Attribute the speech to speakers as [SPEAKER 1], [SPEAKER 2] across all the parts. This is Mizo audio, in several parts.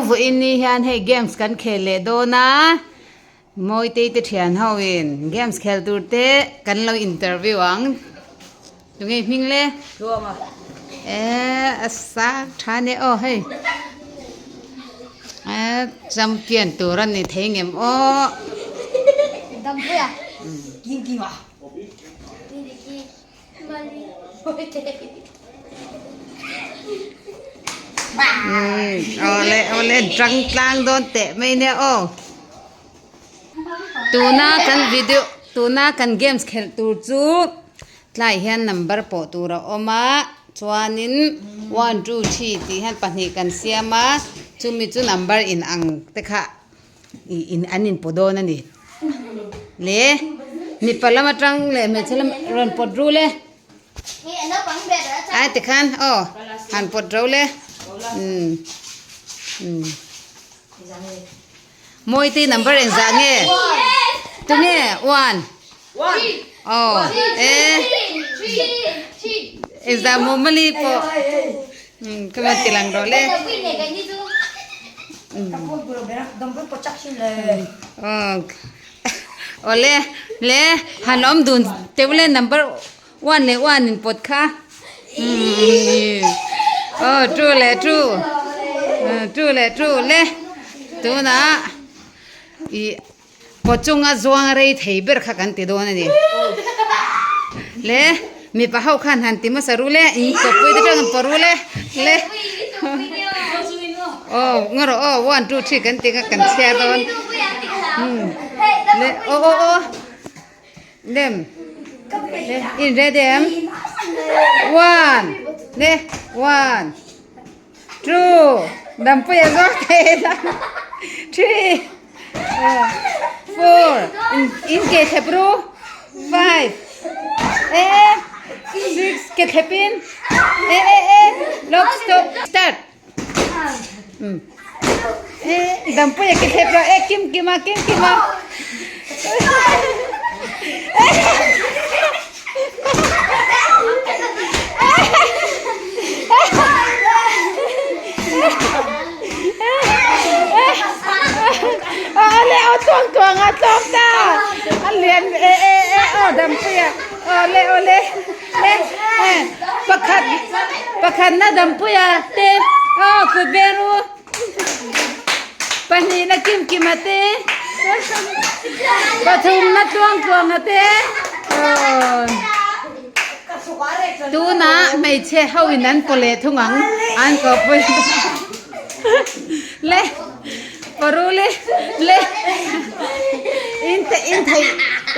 [SPEAKER 1] Vawiin ni hian hei games kan khel leh dawn a, Mawitei te thian ho in games khel tur te kan lo interview ang. Tunge hming le?
[SPEAKER 2] Tluanga.
[SPEAKER 1] Eh a sang tha nia aw hei. Eh champion tur a ni thei ngem aw.
[SPEAKER 2] Dampuia. Kim Kima.
[SPEAKER 1] Awle awle tang tlang dawn teh mai nia aw tuna kan video tuna kan games khelh tur chu tlai hian number pawh tur a awm a chuanin one two three tih hian pahnih kan siam a chumi chu number inang te kha. Ih in an inpawh dawn a ni le mipa lam atang leh hmeichhe lam rawn pawt rul e ai tikhan aw han pawt ro le umm umm Mawite number engzah nge tunge one aw e engzah maw mali pawh umm ka rawn ti lang rawh le. Awle le han awm dun teuh le number one leh one in pawt kha aw two leh two two leh two le tunah ih pawt chunga zuang rei thei ber kha kan ti dawn a ni le mipa ho khan han ti hmasa ru le in kawppui te chuan an pawh ru le le aw ngaw rawh aw one two three kan ti kha kan chhiar dawn le aw aw aw lem le in ready em one le one two dampuia zawk thei la three four in ke thlep ru five eh six ke thlep in eh eh eh lock stop start eh dampuia ke thlep rawh eh kim kima kim kima Awle aw tluang tluang a tlawm ta a lian e e e aw dampuia awle awle le pakhat pakhat na dampuia te aw kut ber u pahnih na kim kim a te pathum na tluang tluang a te aw Tunah hmeichhe ho in an paw leh thung ang an kawpui le paru le le in te in thei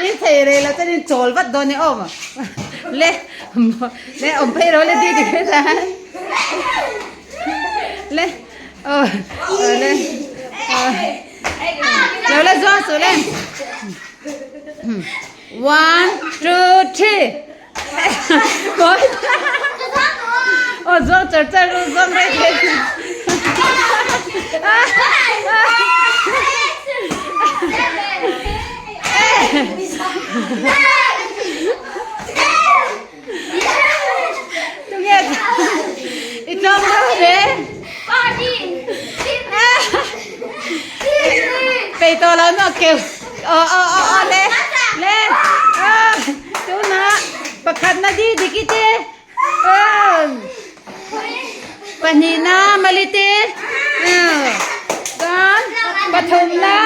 [SPEAKER 1] in thei rei lo chuan in chawl vat dawn e aw le le awm phei ro le di di kher a le aw le lo la zuang suh le. One, two, three. Aw zuang char char ru zuang rei thei. Tunge i tlawm lo ve. Pei to lo no keu. Aw aw aw aw le le aw tunah pakhat na di diki te pahnih na mali te chuan pathum na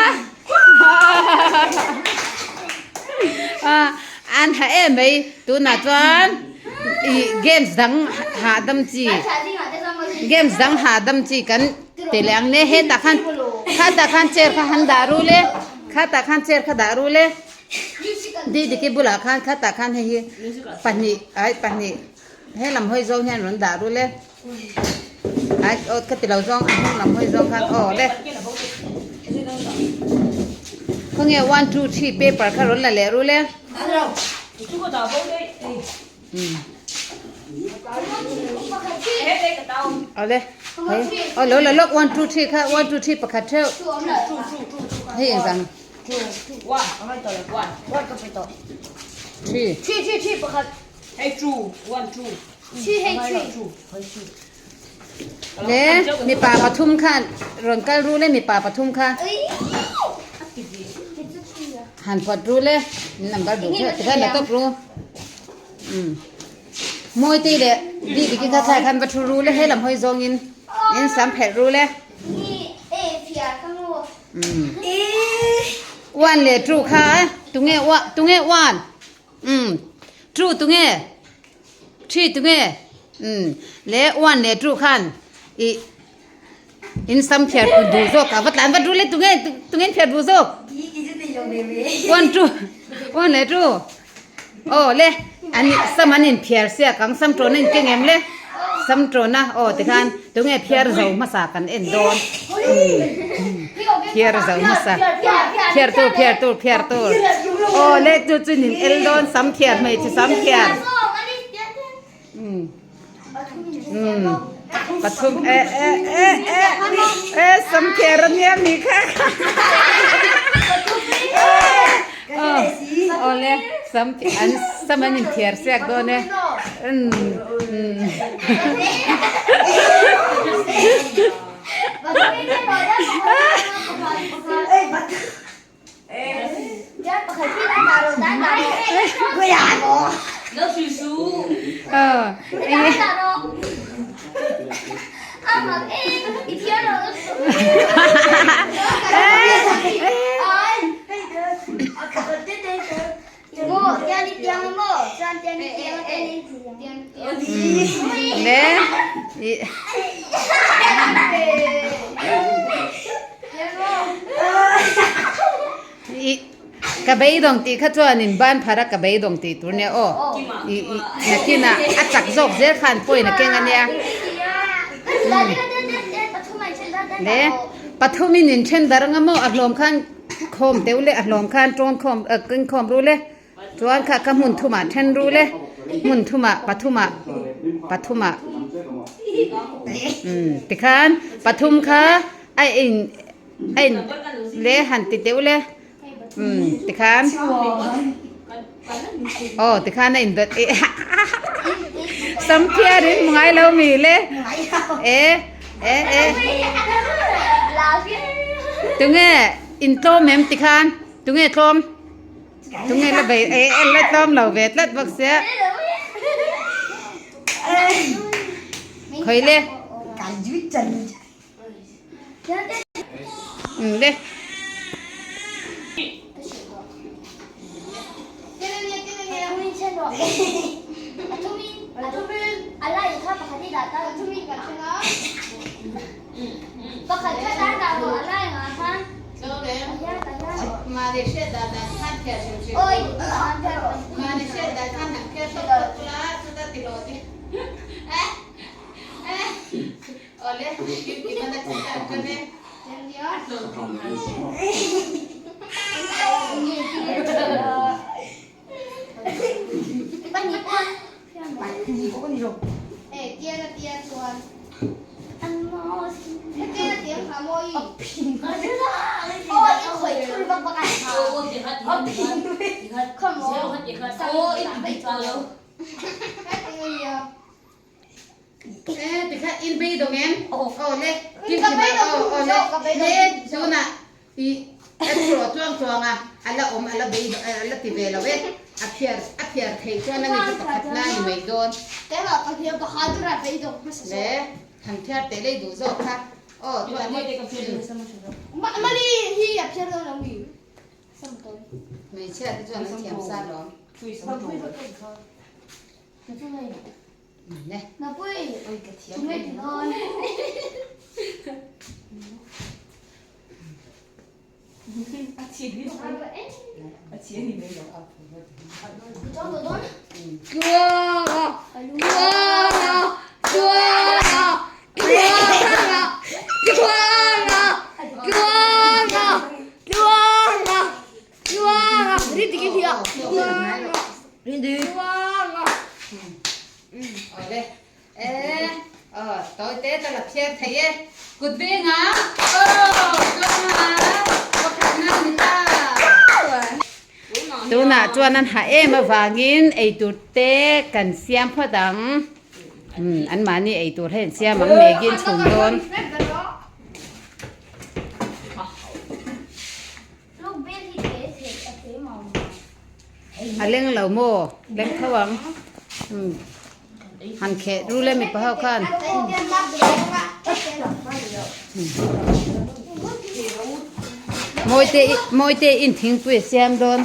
[SPEAKER 1] an ha em mai tunah chuan ih games dang hahdam chi games dang hahdam chi kan ti leh ang nia hetah khan khatah khan chair kha han dah rul e khatah khan chair kha dah rul e didiki bulah khan khatah khan hei hi pahnih ai pahnih helam hawi zawng hian rawn dah rul e ai aw ka ti lo zawng a hnung lam hawi zawng khan aw le khawnge one two three paper kha rawn la leh rul e. Awle hei aw lo la lawk one two three kha one two three pakhat theuh hei engzang three Le mipa pathum khan rawn kal ru le mipa pathum kha han pawt ru le number duh kha tikhan la tawp ru um Mawite leh Didiki kha thlai khan va thu ru le helam hawi zawngin in sam phelh ru le um one leh two kha tunge tunge one um two tunge Three tu nge? Umm le one leh two khan ih in sam phiar tu duh zawk a va tlan vat rul e tu nge tu nge in phiar duh zawk? One two one leh two aw le an sam an in phiar sia kang sam tawna in keng em le sam tawna aw tikhan tu nge phiar zo hmasa kan en dawn umm phiar zo hmasa phiar tur phiar tur phiar tur aw le chu chu nin el dawn sam phiar hmeichhe sam phiar umm umm pathum eh eh eh eh eh sam phiar ania mi kha aw aw le sam an sam an inthiar siak dawn e umm umm. Ka beidawng tih kha chuanin ban phara ka beidawng tih tur nia aw ih ih nakinah a chak zawk zel khan point a keng ania le pathumin inthen darh anga maw a hlawm khan Khawm deuh leh a hlawm khan tawn khawm ah keng khawm ru le chuan kha ka hmun thumah then ru le hmun thumah pathumah pathumah umm tikhan pathum kha a in a in le han ti deuh le umm tikhan aw tikhan a in dawt eh sam phiar in hmu ngai lo mi le eh eh eh tunge in tlawm em tikhan tunge tlawm tunge la bei eh eh la tlawm lo ve tlat bawk sia khawi le umm le. Tikha in beidawng em? Aw le. Kim kim ah aw aw le. Le tunah i a thuraw chuang chuang a a la awm a la bei a la ti ve lo e. A phiar a phiar theih chuan ani chu pakhat na ni mai dawn. Le han phiar teh lei duh zawk kha. Aw chuan i hmeichhia te chuan an thiam sa lawm. Awle e aw tawi te ta la phiar thei e kut venga aw chuan pakhat na ni ta tunah chuan an ha em avangin eitur te kan siam phawt ang. Umm an mahni ei tur hei an siam ang Maggie an chhum dawn. A leng lo maw? Leng tho ang. Umm han kheh rul e mipa ho khan. Mawite mawite in thingpui a siam dawn.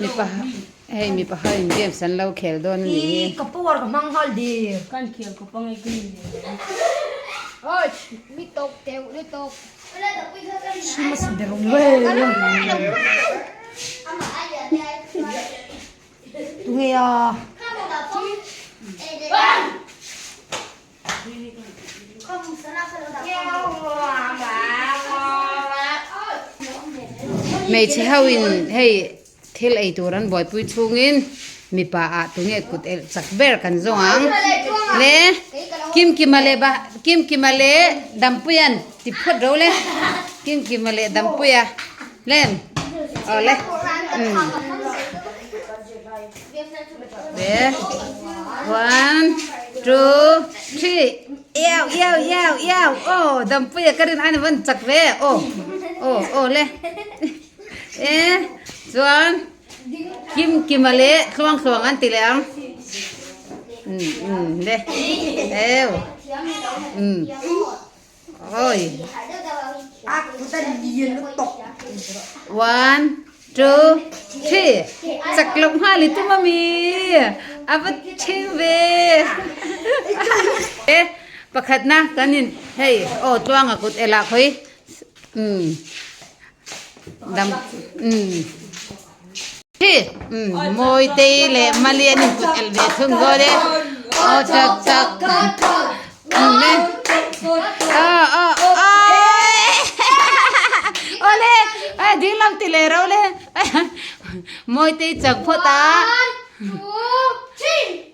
[SPEAKER 1] Mipa hei mipa ho in games an lo khel dawn a nih hi.
[SPEAKER 2] Ka power ka hmang nghal dir.
[SPEAKER 3] Kan khel ka pangai ka ni
[SPEAKER 2] Tunge a.
[SPEAKER 1] Hmeichhe ho in hei thil ei tur an buaipui chhungin mipa ah tunge kut elh chak ber kan zawng ang le Kimkima leh ba Kimkima leh Dampuia'n ti phawt ro le Kimkima leh Dampuia len awle umm le one two three iau iau iau iau aw Dampuia ka rin aina van chak ve aw aw aw le e chuan Kimkima leh thluang thluang an ti leh ang umm umm le eu umm awi one two three chak loh nghal i tum ami a va ṭhing ve e pakhatna kan in hei aw tluanga kut elah khawi umm. Dam umm hi umm Mawitei leh Mali an inkut elh ve thung dawn e aw chak chak umm e aw aw awle a ding lam ti leh ro le Mawitei chak phawt a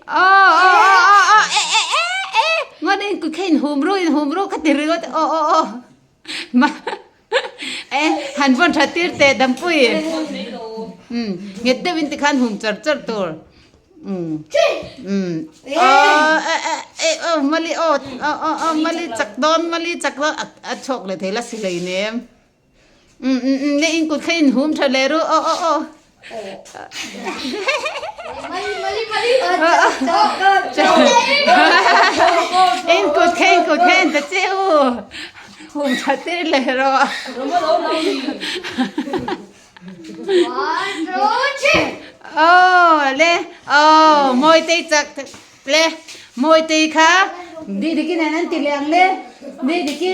[SPEAKER 1] aw aw aw aw aw e e e e ngawn a inkut kha inhum ru inhum ru ka ti ringawt aw aw aw E han vawn tha tir teh dampui umm nghet deuh in tikhan hum char char tur umm umm aw e e e aw mali aw aw aw aw mali chak dawn mali chak dawn a a chhuak leh thei la si hlei nem umm umm umm ne in kut kha in hum tha leh ru aw aw aw. In kut kha in kut kha in ta che u hum tha tir leh rawh. Aw le aw Mawitei chak le Mawitei kha Didiki nen an ti leh ang le Didiki.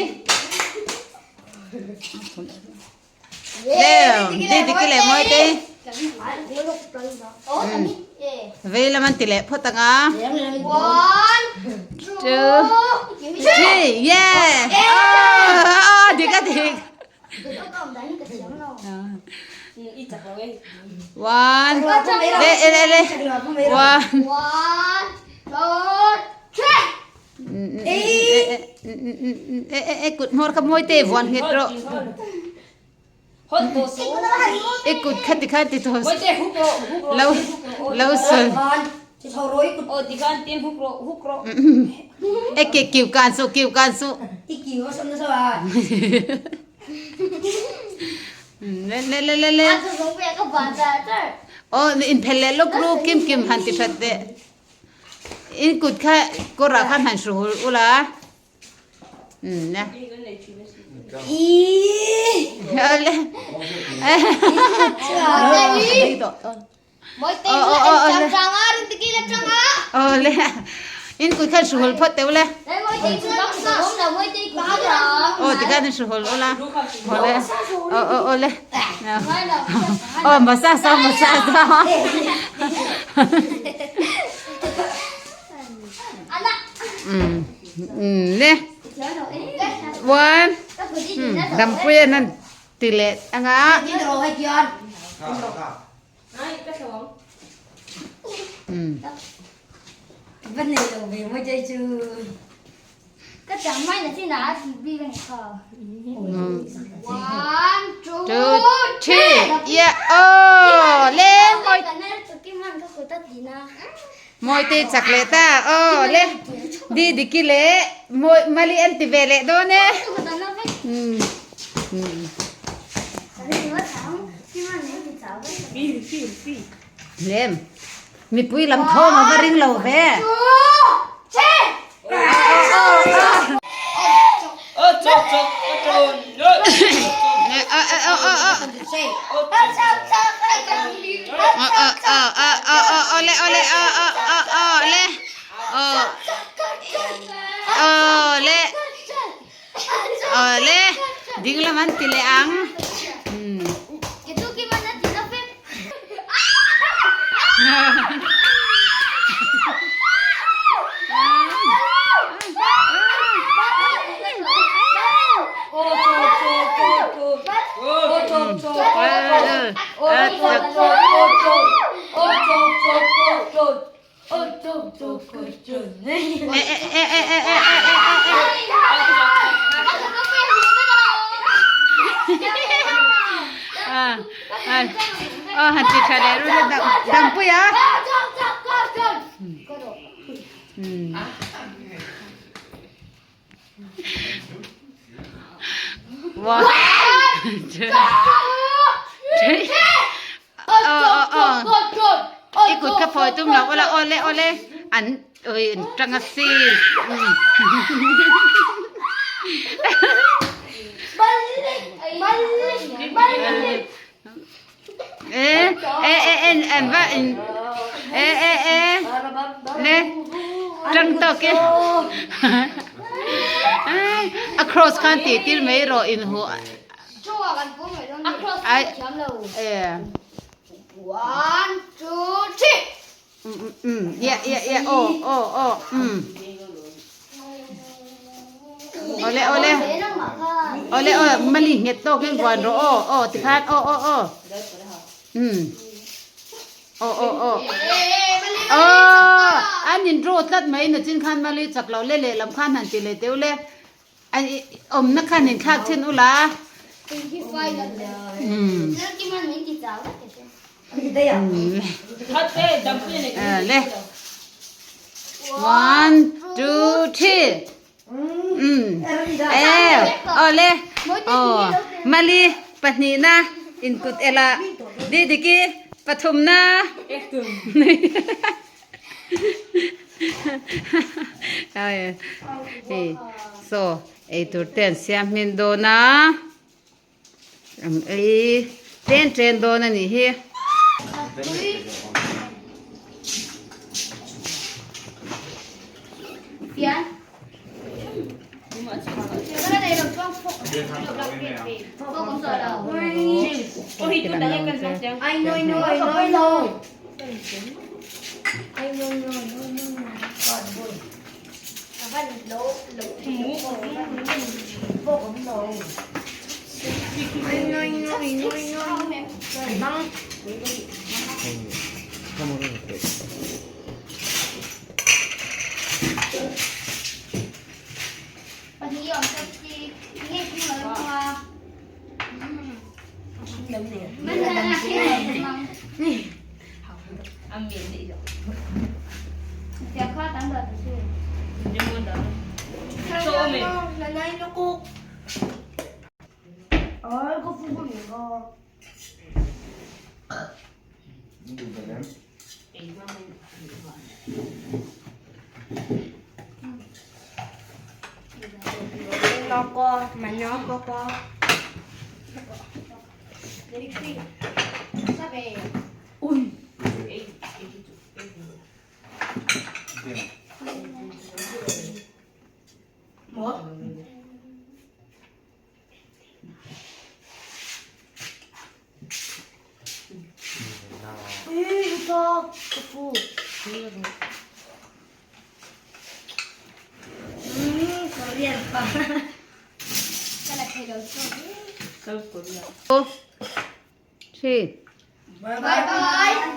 [SPEAKER 1] Leu, di diki leh mawi te. Vei lam an ti leh phawt ang a. Two, three, yeah! Oh, dik a dik. One, le, le, le. One.
[SPEAKER 2] One, two, three.
[SPEAKER 1] E kut hmawr kha mawi te vuan nghet rawh. E kut kha ti khan ti tawh. Lo lo sawi. E ke kiu kan su kiu kan su. Le le le le le. Oh in phel le luk ru kim kim han ti that de. In kut kha kawrah khan han hru hul ula. Ne. Le. Aw le. In kut khan hru hul phawt teh ule. Aw tikhan in hru hul ula. Aw le. Aw aw aw le. Aw massage saw massage saw. Le. One. Dampui an an ti leh anga. Two, three, yeah, oh, le, moi, moi te chak le ta, oh, le, di diki le, moi mali an ti ve le dawn e. Lem, mipui lam thawm a va ring lo ve. Ole ole ole ole Awle ding lam an ti leh ang. Aw han ti tha leh ru dampui a. One, two, three. I kut kha phawi tum lo ula awle awle an ui an tang a sin. E e e en en va in e e e le tang tawk e a cross khan tih tir mai rawh in hu ai e yeah yeah yeah aw aw aw um Awle awle awle aw mali nghet tawk in vuan rawh aw aw tikhan aw aw aw um aw aw aw aw an in draw tlat mai na chin khan mali chak lo le lehlam khan han ti leh teuh le an awmna khan in thlak thin ula um Le one two three um e awle aw mali pahnihna inkut ela didiki pathumna so eitur te an siam hmin dawn a. An ei chen chen dawn a nih hi. Three.
[SPEAKER 2] Bye bye.